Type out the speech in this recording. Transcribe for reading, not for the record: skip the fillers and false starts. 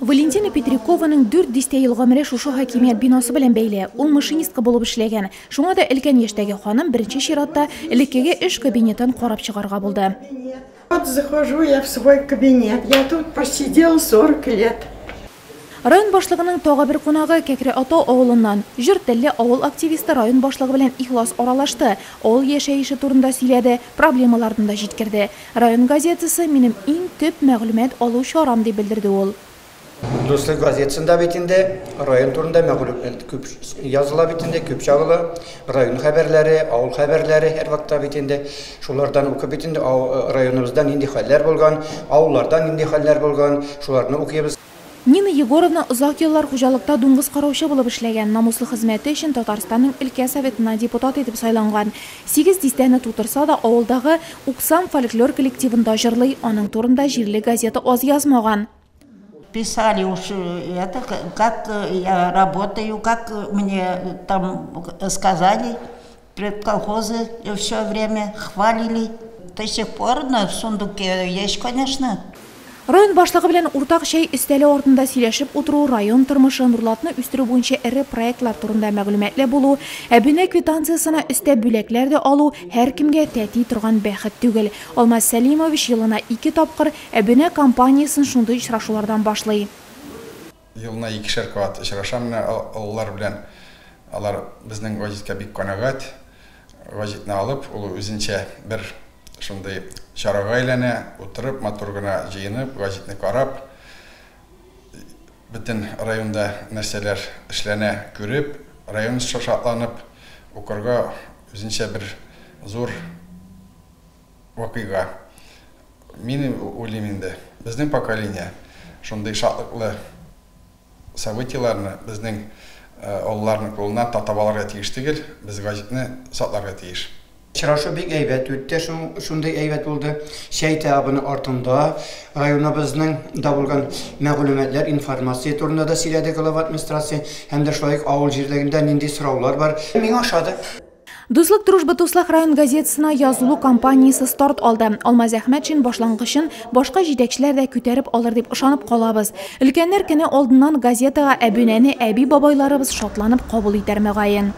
Валентина Петрякованың 4 дистә ел гомере шушы хакимият бинасы белән бәйле. Ул машинистка булып эшләгән. Шуңа да өлкән яшьтәге ханым беренче чиратта элеккеге эш кабинетын карап чыгарга булды. Вот захожу я в свой кабинет. Я тут просидела 40 лет. Район башлыгының тагы бер кунагы Кәкре Атау авылыннан. Җор телле авыл активисты район башлыгы белән ихлас аралашты, авыл яшәеше турында сөйләде, проблемаларын да җиткерде. Район газетасы минем иң төп мәгълүмат алу чарам, дип белдерде ул. Дуслык газетасында бит инде район турында мәгълүмат күп языла бит инде, күп чагыла. Район хәбәрләре, авыл хәбәрләре һәрвакытта бит инде. Шулардан укып бит инде районыбызда нинди хәлләр булган, авылларда нинди хәлләр булган, шуларны укыйбыз. Нина Егоровна озак еллар хуҗалыкта дуңгыз караучы булып эшләгән. Намуслы хезмәте өчен Татарстанның өлкә советына депутат итеп сайланган. 8 дистәне тутырса да авылдагы Уксам фольклор коллективында җырлый, аның турында җирле газета аз язмаган. Писали уж это, как я работаю, как мне там сказали, предколхозы все время хвалили. До сих пор на сундуке есть, конечно. Район башлыгы белән уртак чәй өстәле артында сөйләшеп утыру, район тормышы, Нурлатны үстерү буенча эре проектлар турында мәгълүматлы булу, әбүнә квитанциясенә өстәп бүләкләр дә алу һәркемгә тәти торган бәхет түгел. Алмаз Сәлимович елына 2 тапкыр әбүнә кампаниясен шундый очрашулардан башлый. Елына 2-шәр кат очрашам менә олылар белән. Алар безнең гәзиткә бик канәгать. Гәзитне алып, ул үзенчә бер шундый чарага әйләнә, утырып, матур гына җыенып, гәзитне карап, бөтен районда нәрсәләр эшләнә күреп, район шатланып укырга үзенчә бер зур вакыйга. Мин уйлыйм инде, безнең поколение шундый шатлыклы событияләрне безнең олыларның кулыннан татып алырга тиеш түгел, без гәзитне сакларга тиеш. Очрашу бик әйбәт үтте, шундый әйбәт булды. Чәй табыны артында районыбызның да булган мәгълүматлар, информация турында да сөйләде глава администрация, һәм дә шулай ук авыл җирлегендә нинди сораулар бар. Миңа ошады. Дуслык Дружба Дуслык район газетасына язылу кампаниясе старт алды. Алмаз Әхмәтшин башлангычын башка җитәкчеләр дә күтәреп алыр дип ышанып калабыз. Өлкәннәр көне алдыннан газетага әбүнәне әби-бабайларыбыз шатланып кабул итәр мөгаен.